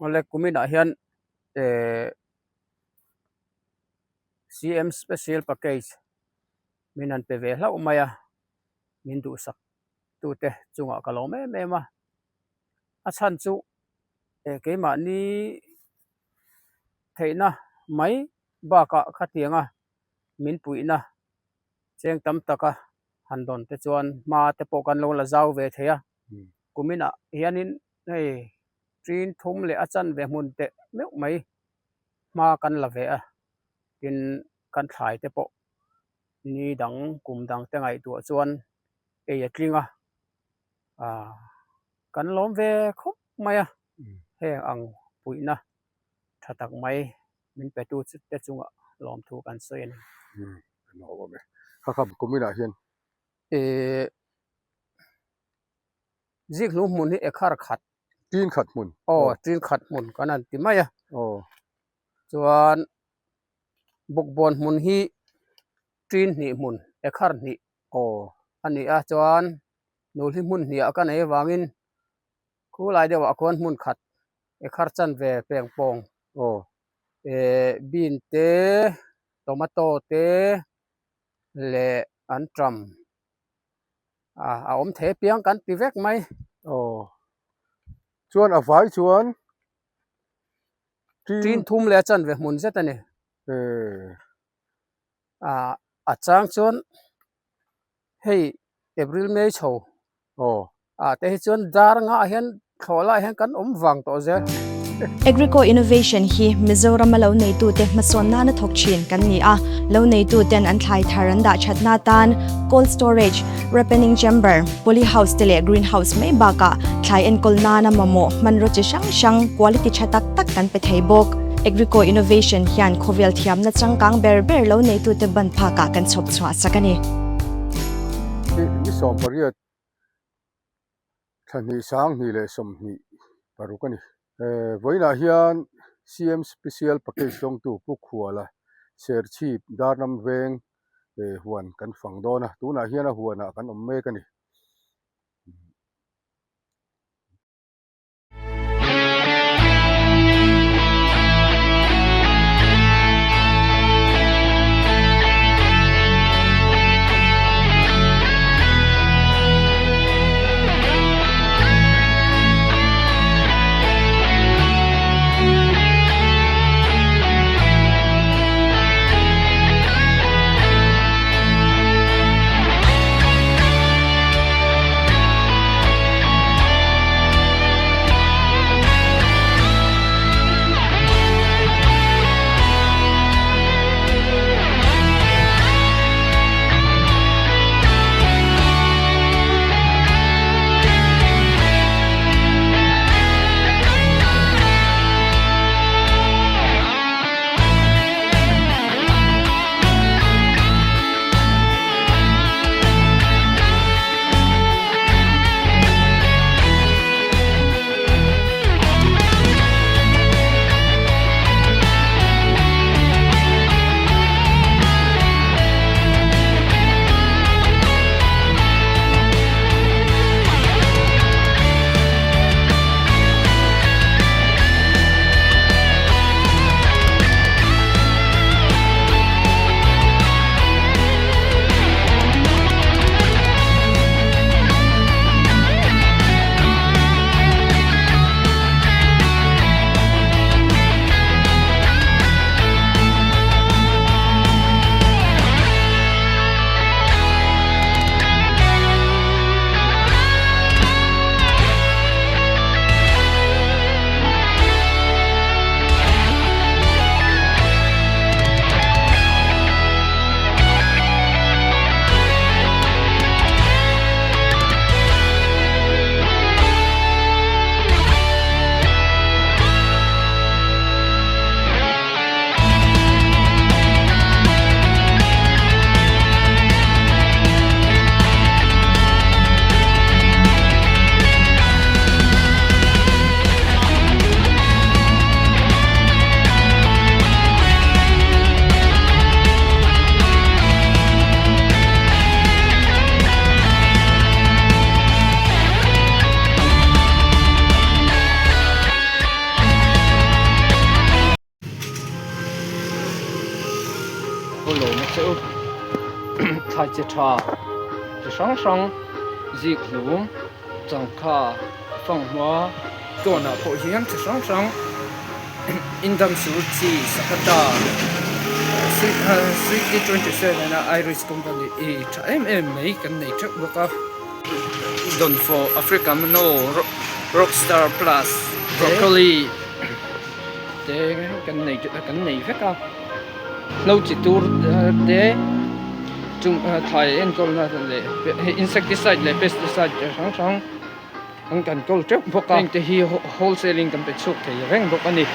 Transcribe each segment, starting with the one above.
Awle kuminah hian ehh CM special package min han pe ve hlauh mai a min duhsak tute chungah ka lawm em em a a chhan chu eh keimahni theihna mai bakah khatianga min puihna cheng tam taka han dawn te chuan hma te pawh kan lo la zau ve thei a kuminah hianin hei ṭin thum leh a chanve hmun teh meuh mai hma kan la ve a tin kan thlai te pawh ni dang kum dang te ngaihtuah chuan ei a tling a ah kan lawm ve khawp mai a heng ang puihna tha tak mai min pe tu te chungah lawmthu kan sawi a ni. Kha kha kuminah hian. Ehh. Zik hnu hmun hi ekhar khat. Tin khat hmun. Aw, tin khat hmun kan han ti mai a. Aw. Chuan bawkbawn hmun hi tin hnih hmun, ekhar hnih. Aw. A ni a, chuan nulhi hmun hniah ka nei avangin khulai deuhah khuan hmun khat ekhar chanve peng pawng. Aw. Eh, bean te, tomato te leh anṭam. A a awm thei apiang kan ti vek mai. Aw. Chuan a vai chuan tin tin thum leh a chanve hmun zet a ni. Eh. A a chang chuan hei April May chho Aw. Ah te hi chuan dar ngah hian thlawh lai hian kan awm vang tawh zel. Agrico Innovation hi Mizorama lo neitute hmasawn nana thawk thin kan ni a, lo neituten an thlai thar an dah thatna atan cold storage, ripening chamber, poly house te leh green house mai bakah thlai enkawl nana mamawh hmanraw chi hrang hrang quality tha tak tak kan pe thei bawk. Agrico Innovation hian khawvel thiamna changkang ber ber lo neitute ban phakah kan chhawp chhuah sak a ni. Ni 18 thla hnih 20 leh 26 a ni. Vawiinah hian CM Special Package dawngtu Pu Khuala Serchhip Darnam Veng huan kan fang dawn a, tunah hian a huanah kan awm mek a ni. che u. Thlai chi tha chi hrang hrang zik hlum changkha fanghma tawnah pawh hian chi hrang hrang indam sur chi sakata sweet 27 a Irish company tha em em mai kan nei theuh bawk a. Dawnfawh Africa Mano Rockstar Plus Broccoli te kan nei kan nei vek a hlo chi tur te chung thlai enkawlna leh hei insecticide leh pesticide chi hrang hrang an kan kawl teuh bawk a heng te hi wholesale in kan pe chhuak thei reng bawk a ni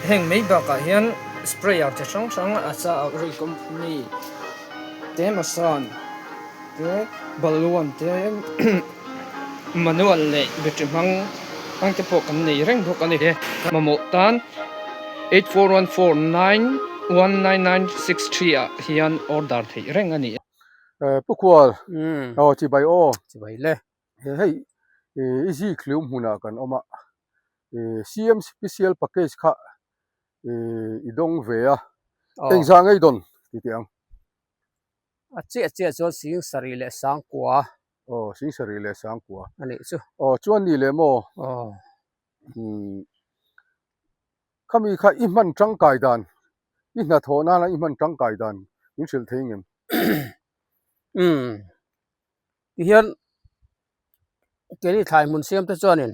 heng mai bakah hian sprayer chi hrang hrang a sa agri company te masan. Te balloon te manual leh battery hmang hmang te pawh kan nei reng bawk a ni. Mamawh tan 8414919963 ah hian order theih reng a ni. Pu Kual, aw chibai aw. Chibai le. Hei i zik hlium hmunah kan awm a, CM special package kha i dawng ve a, engzah ngei dawn ti teh ang. A chiah chiah chuan sing sarih leh sangkua. Aw, sing sarih leh sangkua. A nih chu. Aw, chuan ni leh maw? Aw. Umm, khami kha i hman tangkai dan, i hnathawh nana i hman tangkai dan min hrilh thei ngem? Umm, tihian keini thlai hmun siam te chuanin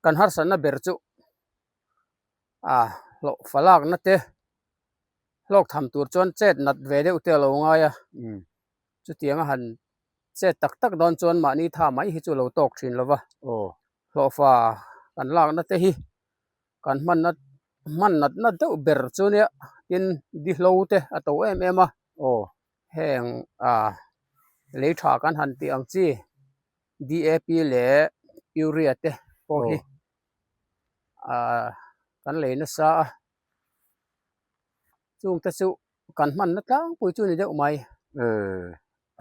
kan harsatna ber chu a hlawh falakna te hlawk tham tur chuan chet nat ve deuh te a lo ngai a chutiang a han chet tak tak dawn chuan mahni tha mai hi chu a lo tawk thin lo va hlawhfa kan lakna te hi kan hmanna hman nat nat deuh ber chu nia tin dihlo te a to em em a heng ah lei tha kan han tih ang chi D_A_P leh urea te pawh hi ah kan lei nasa a. Chung te chu kan hmanna tlangpui chu ni deuh mai. Eh,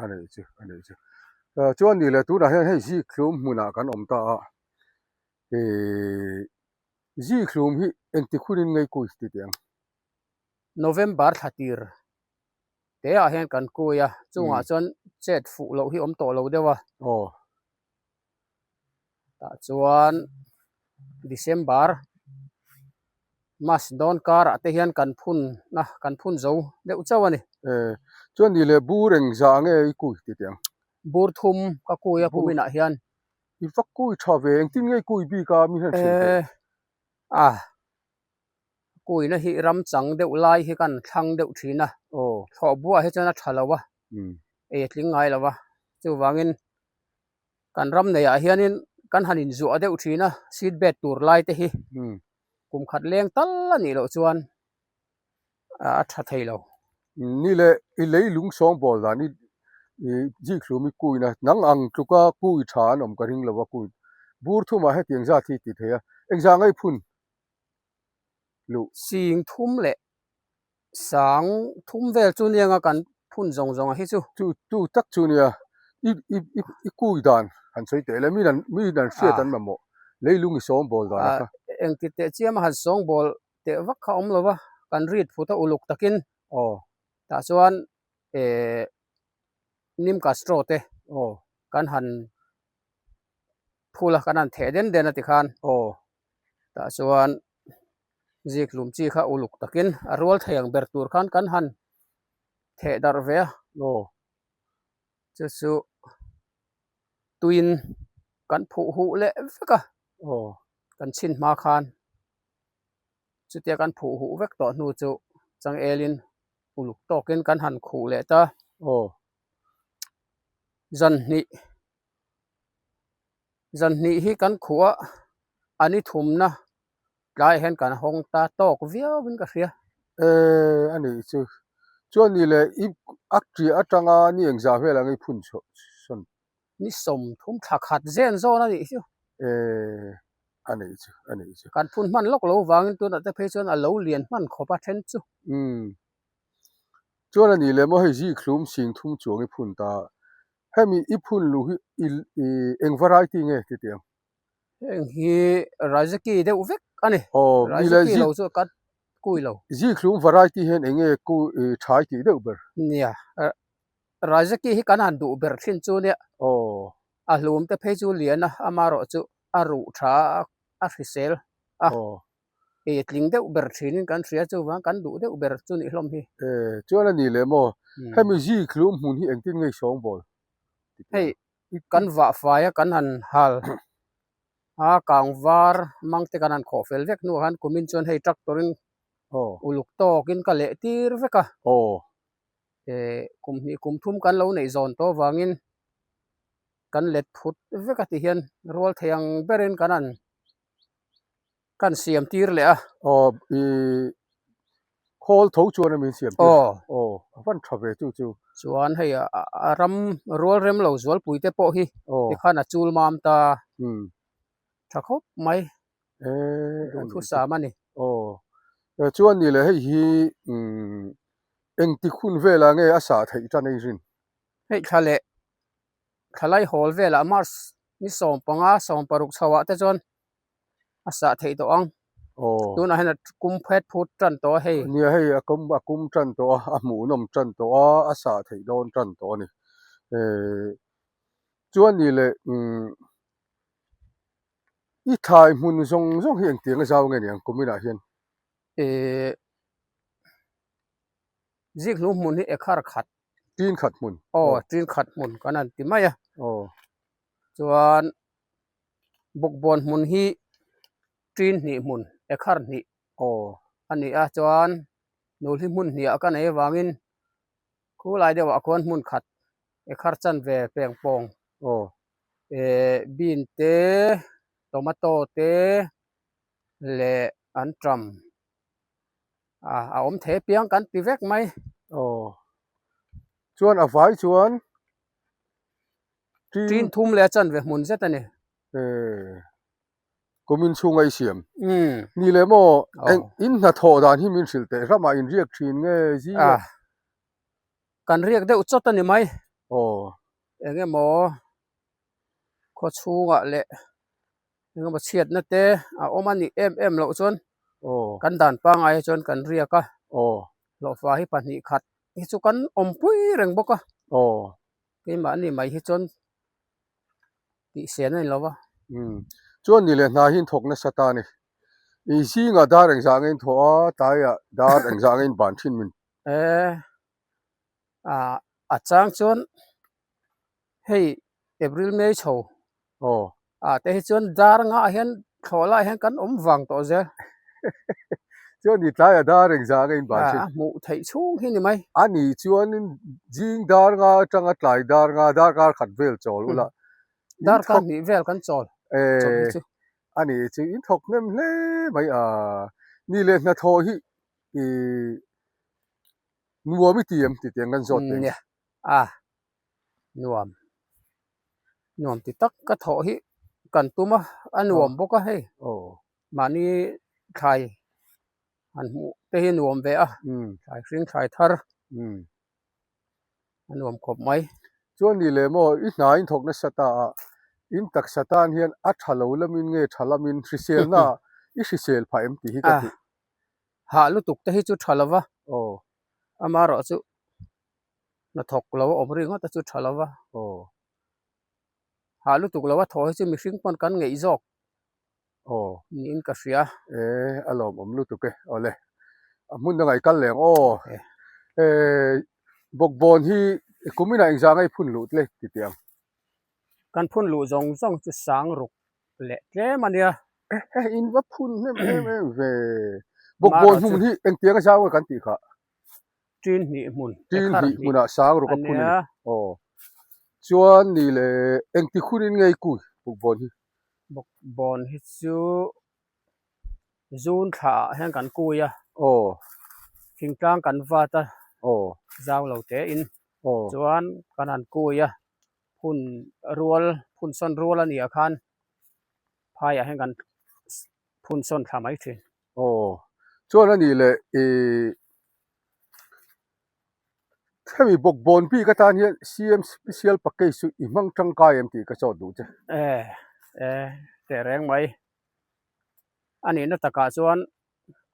a neih chu, a neih chu. Eh, chuan ni leh tunah hian hei zikhlum hmunah kan awm ta a. Eh, zikhlum hi engtik hunin ngei kui ti teh ang? November thla tir te ah hian kan kui a, chungah chuan chet fuh loh hi awm tawh lo deuh a. Aw. Tah chuan December Mas dawn karah te hian kan phun a kan phun zo deuh chauh a ni. Eh chuan ni leh bur eng zah nge i kui ti teh ang? Bur thum ka kui a kuminah hian. I va kui tha ve engtin nge i kui bik a mi hian hrilh teh? Eh a kuina hi ram chang deuh lai hi kan thlang deuh thin a. Aw. Thlawh buah hi chuan a tha lo a ei a tling ngai lo a chuvangin Kan ram neiah hianin kan han inzuah deuh thin a, seat bed tur lai te hi kum khat leng tal a nih loh chuan a tha thei lo. Ni leh i lei lung sawng bawl dan i zikhlum i kuina nang ang tluka kui tha an awm ka ring lo a kui bur thumah hetiang zat hi ti thei a, engzah ngei phun luh. Sing thum leh Sang thum vel chu nianga kan phun zawng zawng a hi chu. Chu chu tak chu nia i i i i kui dan han sawi teh le mi nan mi nan hriat an mamawh leilung i sawng bawl dan a kha. Engti teh chiama han sawng bawl teh vak kha awm lo va kan rit phut a uluk takin aw tah chuan eh nim castro te aw kan han phul a kan han theh den den a tikhan aw tah chuan zik hlum chi kha uluk takin a rual thei ang ber tur khan kan han theh darh ve a aw chu chu tuiin kan phuh huh leh vek a aw kan chhin hma khan chutia kan phuh huh vek tawh hnu chu changelin uluk tawkin kan han khuh leh ta aw zan hnih. Zan hnih hi kan khuh a, a ni thumna tlaiah hian kan hawng ta tawk viau in ka hria. Eh, a nih chu. Chuan ni leh i a ṭiah aṭanga ni engzah vel ang i phun chhuah sawn? Ni 30 thla khat zen zawn a nih chu. Eh, a nih chu, a nih chu. Kan phun hman lawk lo vangin tunah te phei chuan a lo lian hman khawp a then chu. Umm. Chuan a nih leh maw hei zikhlum sing thum chuang i phun ta. Hemi i phun luh hi i i eng variety nge ti teh ang? Heng hi Rajaki deuh vek a ni. Aw, ni leh Rajaki zik lo chu ka Kui lo. Zikhlum variety hian eng nge ku thai tih deuh ber? Nia, Raizaki hi kan han duh ber thin chu nia. Aw. A hlum te phei chu lian a, amarawh chu a ruh tha a, a hrisel a. Aw. Ei tling deuh ber thinin kan hria chuvang kan duh deuh ber chu nih hlawm hi. E, chuan a ni leh maw? Hemi zikhlum hmun hi engtin nge i sawngbawl? Hei, kan vah fai a, kan han hal a kang var mang te kan han khawh fel vek hnuah khan kumin chuan hei tractor in uluk tawkin ka leh tir vek a. Kum hnih kum thum kan lo neih zawn tawh avangin kan let phut vek a ti hian rual thei ang berin kan han kan siam tir leh a. Aw i khawl tho chuan a min siam tir. Aw. Aw a van tha ve chu chu. Chuan hei a ram rual rem lo zualpui te pawh hi tikhan a chul mam ta. Umm. Tha khawp mai. Eh. Duhthusam a ni. Aw. Chuan ni leh hei hi umm engtik hun velah nge a sah theih tan ei rin? Hei thla leh thlalai hawl velah March ni 15 16 chhoah te chuan a sah theih tawh ang. Aw. Tunah hian a kum phet phut tan tawh a hei. Nia hei a kum a kum tan tawh a, a hmuhnawm tan tawh a, a sah theih dawn tan tawh a ni. Eh chuan ni leh umm i thlai hmun zawng zawng hi engtiang a zau nge niang kuminah hian? Eh zikhlum hmun hi ekhar khat. Tin khat hmun. Aw tin khat hmun kan han ti mai a. Aw. Chuan Bawkbawn hmun hi ṭin hnih hmun, ekhar hnih a ni a, chuan Nulhi hmun hniah ka nei avangin khulai deuhah khuan hmun khat ekhar chanve peng pawng eh bean te, tomato te leh anṭam a awm thei apiang kan ti vek mai. Aw, chuan a vai chuan Tin thum leh a chanve hmun zet a ni. Eh, kumin chhunga i siam. Ni leh maw, eng in hnathawh dan hi min hrilh teh ramah in riak thin nge zing a? Kan riak deuh chawt a ni mai. Aw. Eng emaw khaw chhungah leh eng emaw chhiatna te a awm a nih em em loh chuan kan dan pangngai hi chuan kan riak a. Aw. Hlawhfa hi pahnih khat hi chu kan awmpui reng bawk a. Aw. Keimahni mai hi chuan tihsen a ni lo va. Umm. Chuan ni leh hna hi in thawk nasa ta a ni. I zingah dar engzah nge in thawh a, tlaiah dar engzah nge in ban thin min? E, a a chang chuan hei April May chho Aw. Ah te hi chuan dar ngah hian thlawh lai hian kan awm vang tawh zel. Chuan ni tlaiah dar engzah nge in ban thin? A hmuh theih chhung hi ni mai. A ni chuanin zing dar nga atanga tlai dar nga darkar khat vel chawl ula. Darkar hnih vel kan chawl. Chawl hi chu. A ni chu in thawk hnem hle mai a. Ni leh hnathawh hi i nuam i ti em ti tiang kan zawt teh. Nia a nuam nuam ti tak ka thawh hi kan tum a a nuam bawk a hei mahni thlai han hmuh te hi nuam ve a thlai hring thlai thar a nuam khawp mai. Chuan ni leh maw i hna in thawk nasa ta a in taksa tan hian a tha lo lamin nge tha lamin hriselna i hrisel phah em tih hi ka tih. Hah lutuk te hi chu tha lova amaherawh chu hnathawk lo a awm ringawt a chu tha lo va. Aw. Hah lutuk lo a thaw hi chu mihring pawn kan ngeih zawk. Aw. Niin ka hria. E a lawmawm lutuk e. Awle. A hmun dangah i kal leh ang aw. E bawkbawn hi kuminah engzah nge i phun luh tle ti teh ang. Kan phun luh zawng zawng chu sang ruk leh tlem a nia. E in va phun hnem em em ve. Bawkbawn hmun hi engtiang a zau nge kan tih khah. Tin hnih hmun. Tin hnih hmunah sang ruk a phun a ni. Aw. Chuan ni leh engti hunin nge i kui bawkbawn hi? Bawkbawn hi chu zun thla ah hian kan kui a. Aw. Thingtlang kan vat a. Aw. Zau lo te in. Aw. Chuan kan han kui a. Phun rual, phun sawn rual a nih ah khan phaiah hian kan phun sawn thla mai thin. Aw, chuan a nih leh ih hemi bawkbawn bik atan hian CM special package chu i hmang tangkai em tih ka chawt duh che. E, e, teh reng mai. A nihna takah chuan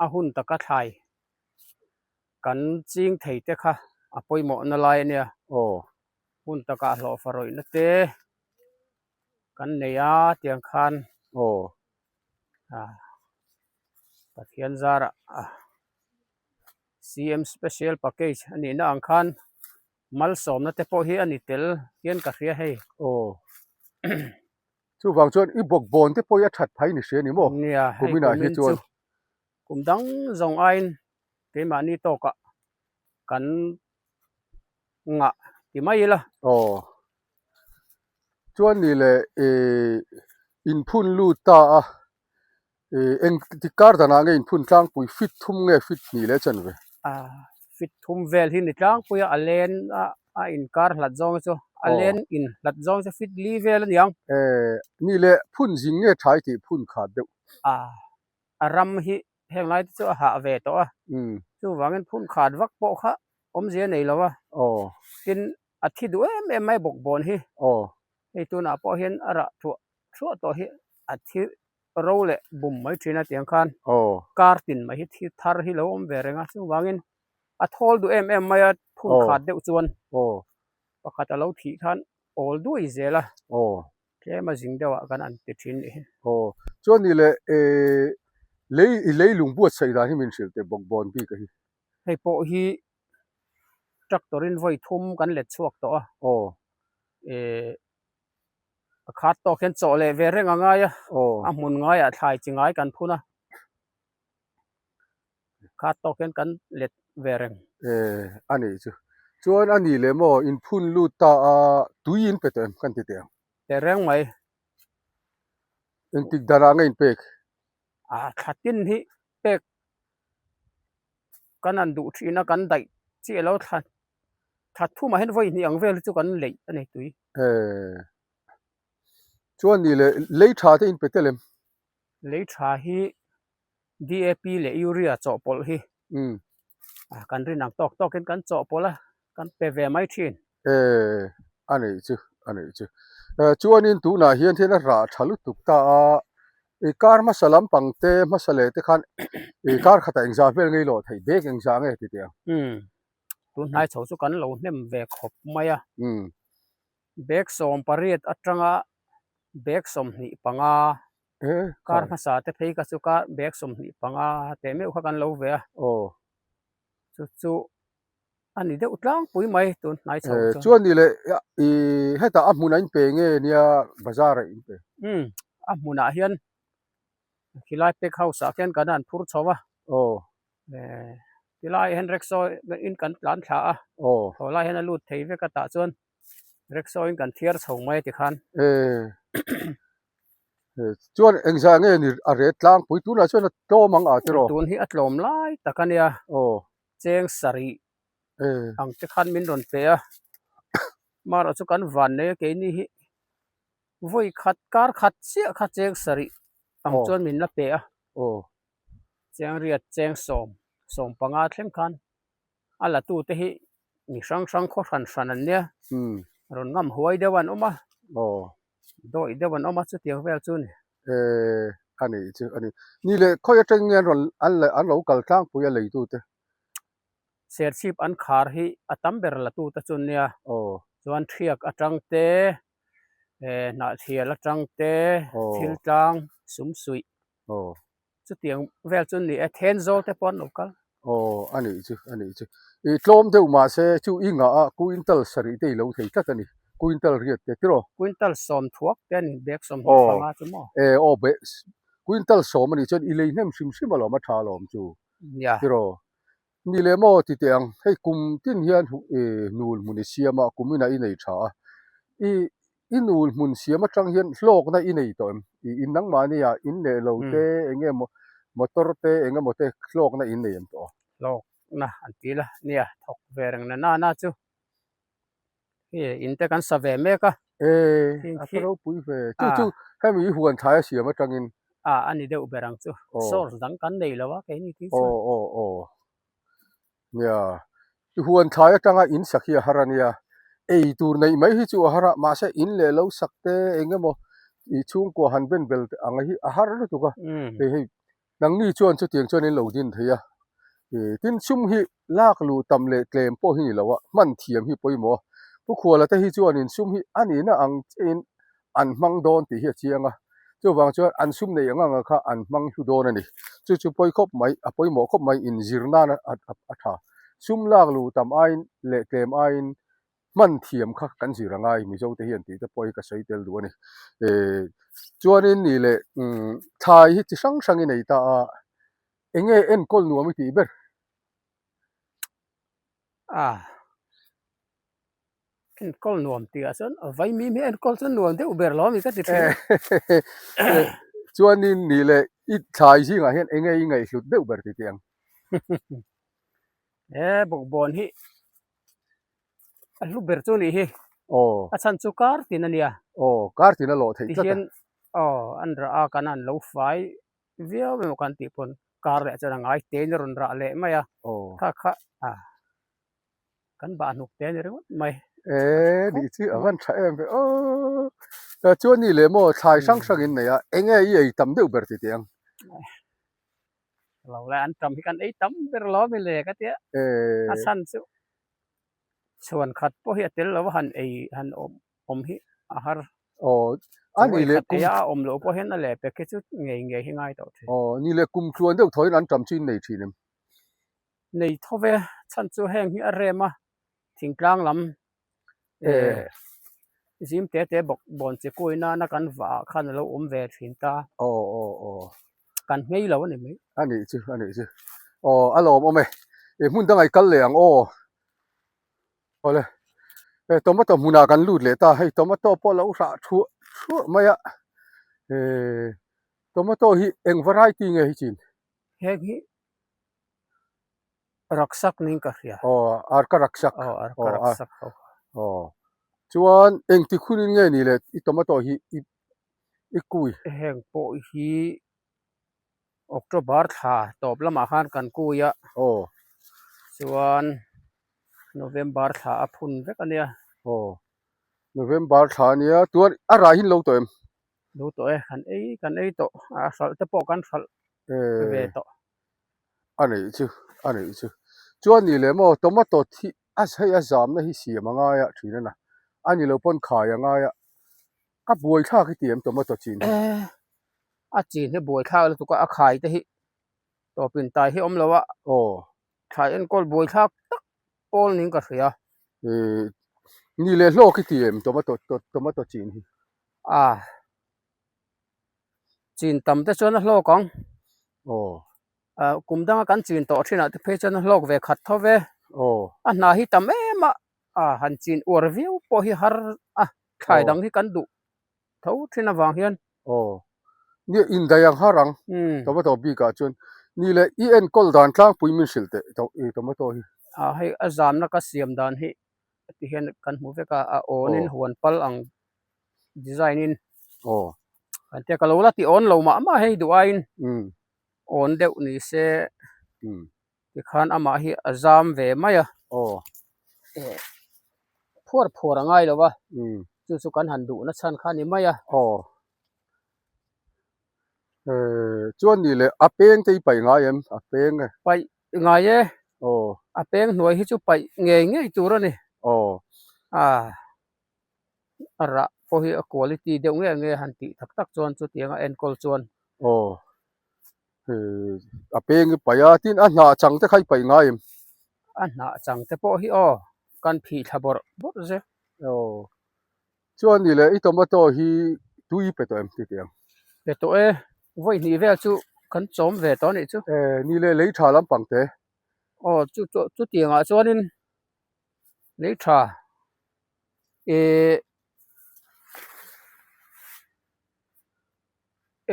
A hun taka thlai kan ching thei te kha a pawimawhna lai a nia. Aw. Hun takah hlawhfa rawihna te kan nei a tiang khan. Aw. Pathian zarah CM Special Package a nihna ang khan malsawmna te pawh hi a ni tel hian ka hria hei. Aw. Chuvang chuan i bawkbawn te pawh hi a that phai ni hria ni maw? Nia, hei Kuminah hi kumin chuan. chu kum dang zawng aiin keimahni tawkah kan ngah ti mai ila. Aw. Chuan ni leh ih inphun lut ta a, ih eng tik kar danah nge inphun tlangpui fit thum nge fit hnih leh chan ve? A fit thum vel hi ni tlangpui a, a len a a inkar hlat zawng chu a len in hlat zawng chu fit li vel a niang. Eh ni leh phun zing nge thai tih phun khat deuh. A a ram hi heng lai te chu a hah ve tawh a, chuvangin phun khat vak pawh kha awmzia nei lo a, tin a thi duh em em mai bawk bawn hi. Hei tunah pawh hian a rah thuah thuah tawh hi a thi ro leh bum mai thin a tiang khan kar tin mai hi thi thar hi lo awm ve reng a, chuvangin a thawl duh em em mai a phun khat deuh chuan pakhat a lo thih khan awl duai zel a. Tlem a zing deuh ah kan an ti thin nih hi. Aw, chuan ni leh eh lei i lei lung buatsaih dan hi min hrilh teh bawk bawn bik a hi. Hei pawh hi tractor in vawi thum kan let chhuak tawh a. Aw. Eh a khat tawk hian chawh leh ve reng a ngai a. Aw. A hmun ngaiah thlai chi ngai kan phun a. Khat tawk hian kan let ve reng. Eh, a nih chu. Chuan a nih leh maw in phun lut ta a, tui in pe tawh em kan ti teh ang? Pe reng mai. Engtik darah nge in pek? Ah, thla tin hi pek kan han duh thin a, kan daih chiah lo thla thla thumah hian vawi hnih ang vel hi chu kan leih a ni tui. Eh, chuan nih leh lei tha te in pe tel em? Lei tha hi DAP leh Urea chawhpawlh hi kan rin ang tawk tawkin kan chawhpawlh a, kan pe ve mai thin. Eh, a neih chu, a neih chu. Eh, chuanin tunah hian hian a rah tha lutuk ta a, i kar hmasa lampang te, hmasa leh te khan i kar khatah engzah vel ngei lawh theih bek engzah nge ti teh ang? Umm, tun hnai chho chu kan lo hnem ve khawp mai a. Umm. Bag 18 atanga bag 25 Kar hmasa te phei kha chu kar bag 25 teh meuh kha kan lo ve a. Chu chu a ni deuh tlangpui mai tun hnai chho chuan. Chuan ni leh i hetah a hmunah in pe nge nia bazar ah in pe? Umm a hmunah hian khilai pack house ah khian kan han phur chho a. Tilai hian rickshaw in kan tlan thla a. Thaw lai hian a lut thei vek a tah chuan rickshaw in kan thiar chho mai tikhan. Chuan engzah nge ni a ret tlangpui tunah chuan a tlawm ang a tiraw? Tun hi a tlawm lai tak a nia. Cheng sarih ang te khan min rawn pe a. Marawh chu kan van nei a keini hi vawi khat kar khat chiah kha cheng sarih ang chuan min la pe a. Cheng riat cheng sawm 15 thleng khan a la tu te hi mi hrang hrang khaw hran hran an nia rawn ngam huai deuh an awm a dawih deuh an awm a chutiang vel chu ni. Eh a nih chu a ni. Ni leh khawi atang nge an rawn an an lo kal tlangpui a leitu te? Serchhip an khar hi a tam ber la tu te chu nia. Chuan thiak atang te eh hnahthial atang te thil tlang sum suih Chutiang vel chu ni e, then zawl te pawh an lo kal. Aw, a nih chu, a nih chu. I tlawm deuh mahse chu i ngah a quintal sarih te i lo thei tlat a ni, quintal riat te tiraw? Quintal sawm thuak te a ni, bag 25 chu maw? E, aw, be, quintal sawm a nih chuan i lei hnem hrim hrim alawm, a tha alawm chu, tiraw? Ni leh maw ti teh ang, hei kum tin hian nul hmun i siam a, kum inah i nei tha a, i i nul hmun siam atang hian hlawkna i nei tawh em? I in nangmahni ah in leh lo te eng nge maw motor te eng emaw te hlawkna in nei em tawh a? Hlawkna an ti la, nia thawk ve reng na nana chu hei in te kan sa ve mek a. E, a ka ropui ve. Chu chu hemi i huan thlai a siam atangin. A, a ni deuh ber ang chu. Source dang kan nei lo a keini tih chuan. Aw, aw, aw. Nia, i huan thlai atanga in sak hi a har a nia. Ei tur neih mai hi chu a har a, mahse in leh lo sak te eng emaw i chhungkua han ben bel ang hi a har lutuk a. Hei hei. Nangni chuan chutiang chuan in lo din thei a, ih tin sum hi lak luh tam leh tlem pawh hi ni lo a, hman thiam hi pawimawh a. Pu Khuala te hi chuanin sum hi a nihna ang chiahin an hmang dawn tih hi a chiang a, chuvang chuan an sum neih ang anga kha an hmang hlu dawn a ni. Chu chu pawi khawp mai, a pawimawh khawp mai inzir nan a a tha. Sum lak luh tam aiin leh tlem aiin hman thiam kha kan zir a ngai Mizo te hian tih te pawh hi ka sawi tel duh a ni. Ehh chuanin nih leh umm thlai hi chi hrang hrang i nei ta a, eng nge enkawl nuam i tih ber? A enkawl nuam tih ah chuan vaimim hi enkawl chuan nuam deuh ber lo ami ka ti thin. Chuanin nih leh i thlai zingah hian eng nge i ngaihhlut deuh ber ti teh ang? He bawkbawn hi a hlu ber chu nih hi aw a chhan chu kar tin a nia aw kar tin a lawh theih tlat a tihian aw an rah a kan an lo fai viau emaw kan tih pawn kar leh chuan a ngai te in a rawn rah leh mai a aw kha kha a kan bah hnuk te a ni ringawt mai e nih chu a van tha em ve aw chuan ni leh maw thlai hrang hrang in nei a eng nge i ei tam deuh ber ti teh ang. Lo lai an tam hi kan ei tam ber lo ami le ka tia a chhan chu chhuan khat pawh hi a tel lo a han ei han awm awm hi a har aw a ni leh kum a awm loh pawh hian a leh pek hi chu ngei ngei hi ngai tawh thin aw ni leh kum tluan deuh thaw in an tam chu in nei thin em nei tho ve chhan chu heng hi a rem a thingtlang lam eh zim te te bawk bawn chi kui nana kan vah ah khan alo awm ve thin ta aw aw aw kan nghei lo a ni mai a nih chu a nih chu aw a lawm awm e eh hmun dangah i kal leh ang aw awle eh tomato hmunah kan lut leh ta hei tomato pawh a lo hrah thuah thuah mai a eh tomato hi eng variety nge hi chin heng hi Raksak niin ka hria. Aw, arka raksak. Aw, arka raksak ho. Aw, chuan engtik hunin nge ni le i tomato hi i i kui? Heng pawh hi October thla tawp lamah khan kan kui a. Aw. Chuan November thla a phun vek a nia. Aw, November thla a nia. Chuan a rai hi an lo tawh em? Lo tawh e, kan ei kan ei tawh. A hralh te pawh kan hralh ve tawh. A neih chu a neih chu chuan ni leh maw tomato thi a hei a zamna hi siam a ngai a thin a na a ni lo pawn khai a ngai a a buai thlak hi ti em tomato chin hi a chin hi buai thlak lutuk a a khai te hi tawpin tai hi awm lo a aw thlai enkawl buai thlak tak pawl niin ka hria ih ni leh hlawk hi ti em tomato tomato chin hi a. Chin tam te chuan a hlawk ang. Aw. Ah kum danga kan chin tawh thinah te phei chuan a hlawk ve khat tho ve. Aw. A hna hi tam em a, ah han chin uar viau pawh hi har a, thlai dang hi kan duh tho thin avang hian. Aw. Nia indaih ang har ang tomato bikah chuan ni leh i enkawl dan tlangpui min hrilh teh tomato hi. Ah hei a zamna ka siam dan hi ti hian kan hmu vek a a awn in huan pal ang design in aw kan tia ka lo la ti awn lo mah mah hei duh aiin awn deuh ni se tikhan amah hi a zam ve mai a aw phuar phuar a ngai lo a chu chu kan han duh na chhan kha a ni mai a aw chuan ni leh a peng te i paih ngai em a peng e paih ngai e aw a peng hnuai hi chu paih ngei ngei tur a ni aw a a rah pawh hi a quality deuh nge nge han tih tak tak chuan chutiang a enkawl chuan aw a peng i paih a tin a hnah chang te kha i paih ngai em a hnah chang te pawh hi aw kan phih thla bawrh bawrh zel aw Chuan ni leh i tomato hi tui pe tawh em ti teh ang? Pe tawh e, vawi hnih vel chu kan chawm ve tawh a nih chu. E, ni leh lei tha lampang te. Aw, chu chu chutiangah chuanin lei tha e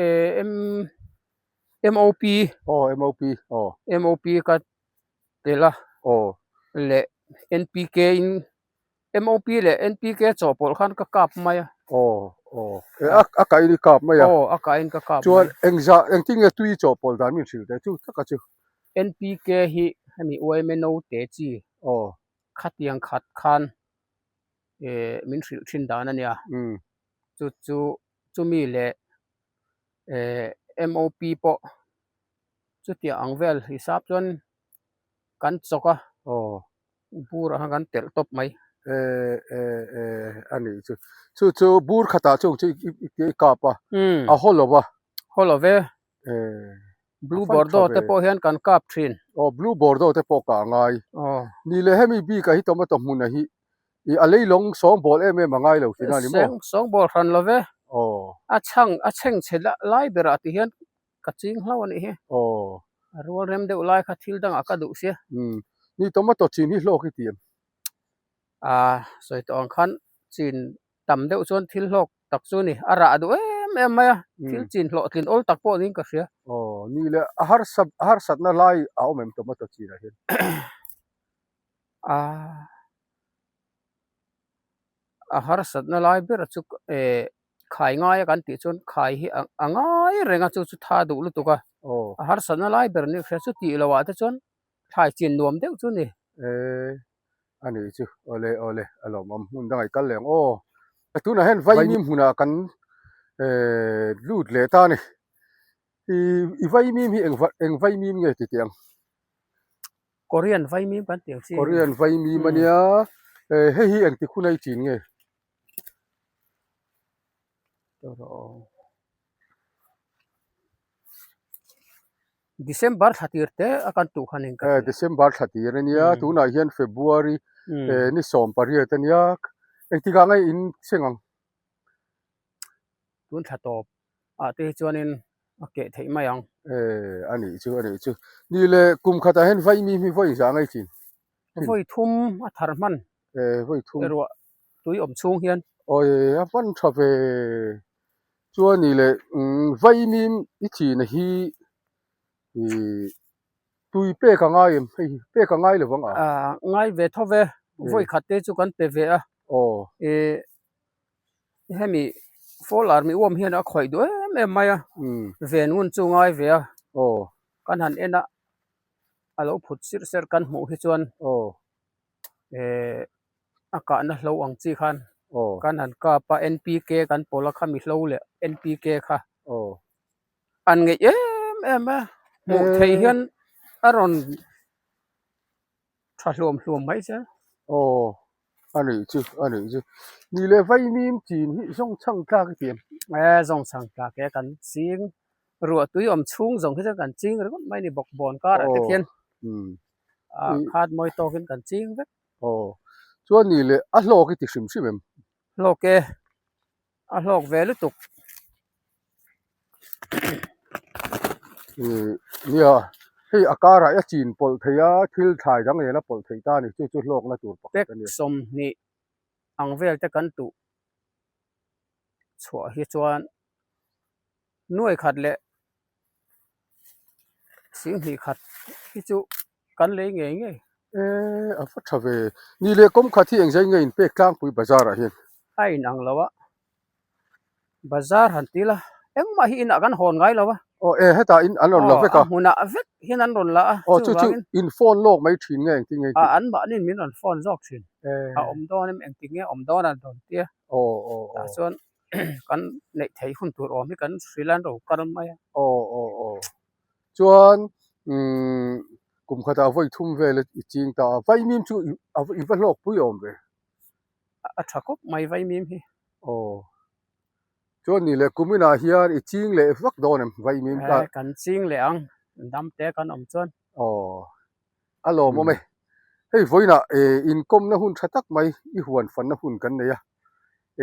e M MOP aw MOP aw MOP ka tel a aw leh NPK in MOP leh NPK chawhpawlh khan ka kap mai a. Aw aw e a a kain i kap mai a. Aw a kain ka kap mai. Chuan engzah engtin nge tui chawhpawlh dan min hrilh teh chu taka chu. NPK hi hemi UMNO te chi aw khatiang khat khan eh min hrilh thin dan a nia. Chu chu chumi leh eh MOP pawh. Chutiang ang vel hisap chuan kan chawk a. Aw. Burah khan kan telh tawp mai. E e e a nih chu. Chu chu bur khatah chung chu i i kap a. Umm. A haw lo a. Haw lo ve. E. Blue Bordeaux te pawh hian kan kap thin. Aw Blue Bordeaux te pawh kah a ngai. Aw. Ni leh hemi bikah hi tomato hmunah hi i a leilawng sawng bawl em em a ngai lo thin a ni maw? Seng sawng bawl hran lo ve. Aw. A chhang a chheng chhe lai berah ti hian ka ching hlau a nih hi. Aw. A rual rem deuh lai kha thil dangah ka duh sia. Umm. Ni tomato chin hi hlawk i ti em? Aa sawi tawh ang khan chin tam deuh chuan thil hlawk tak chu a ni. A rah duh em em mai a, thil chin hlawhtlin awl tak pawh niin ka hria. Aw, ni le, a harsa a harsatna lai a awm em tomato chinah hian? A a harsatna lai ber chu eh khai ngai a kan tih chuan khai hi a ngai reng a chu chu tha duh lutuk a. Aw. A harsatna lai ber ni ka hria chu tih loh ah te chuan thlai chin nuam deuh chu a ni. Eh. A nih chu, awle awle a lawmawm hmun dangah i kal leh ang aw. Tunah hian Vaimim hmunah kan eh lut leh ta a ni. I i Vaimim hi eng eng Vaimim nge ti teh ang? Korean Vaimim kan tih ang chi. Korean Vaimim a nia, eh hei hi engtik hun a i chin nge? December thla tir te a kan tuh khan in ka hria. December thla tir a nia, tunah hian February ni 18 a nia, engtikah nge in seng ang? Tun thla tawp ah te hi chuanin a keh theih mai ang. Eh a nih chu a nih chu. Ni le kum khatah hian vaimi hi vawi zah ngai thin. Vawi thum a thar hman. Eh vawi thum. Ruah tui awm chhung hian. Awi a hman tha ve. Chuan ni le vaimim i chin hi ih tui pek a ngai em hei hi pek a ngai lovang a. Ah ngai ve tho ve vawi khat te chu kan pe ve a. Aw. Ih hemi fall army uam hian a khawih duh em em mai a. Ven ngun chu ngai ve a. Aw. Kan han en a a lo phut sirh serh kan hmuh hi chuan. Aw. Eh a kahna hlo ang chi khan kan han kap a NPK kan pawlh a khami hlo leh NPK kha an ngeih em em a hmuh theih hian a rawn tha hluam hluam mai che. Aw a nih chu a nih chu ni leh vaimim chin hi zawng chhang tlak i ti em? E zawng chhang tlak e kan ching ruah tui awm chhung zawng hi chuan kan ching ringawt mai a ni bawkbawn karah te khian. A khat mawi tawkin kan ching vek. Aw, chuan ni leh a hlawk i ti hrim hrim em? Hlawk e, a hlawk ve lutuk. Ih nia, hei a karah a chin pawlh thei a, thil thlai dang nen a pawlh theih ta a ni, chu chu hlawkna tur pakhat a ni. Tek 20 ang vel te kan tuh chhuah hi chuan nuai khat leh 2000 hi chu kan lei ngei ngei. E a va tha ve. Ni leh kawm khat hi engzai nge in pek tlangpui bazar ah hian? A in ang lo a, bazar han ti la engmah hi inah kan hawn ngai lo a. Aw e hetah in an rawn la vek a. Aw a hmunah vek hian an rawn la a Aw chu chu in phone lawk mai thin nge engtin nge? A an mahni in min rawn phone zawk thin. A awm dawn em engtik nge awm dawn an rawn ti a. Aw aw aw. Tah chuan kan neih theih hun tur awm hi kan hrilh a an ro kal mai a. Aw aw aw. Chuan umm kum khatah vawi thum vel i ching ta a, vaimim chu i va hlawk pui awm ve. A tha khawp mai vaimim hi. Aw. Chuan ni leh kum inah hian i ching leh vak dawn em vaimim ka? Eh kan ching leh ang, dam te kan awm chuan. Aw. A lawmawm e. Hei vawiinah eh inkawmna hun tha tak mai i huan fanna hun kan nei a.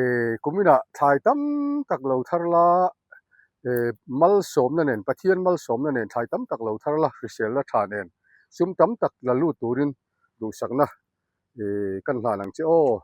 Eh kuminah thlai tam tak lo thar la, eh malsawmna nen Pathian malsawmna nen thlai tam tak lo thar la, hriselna tha nen sum tam tak la lut turin duhsakna eh kan hlan ang che aw.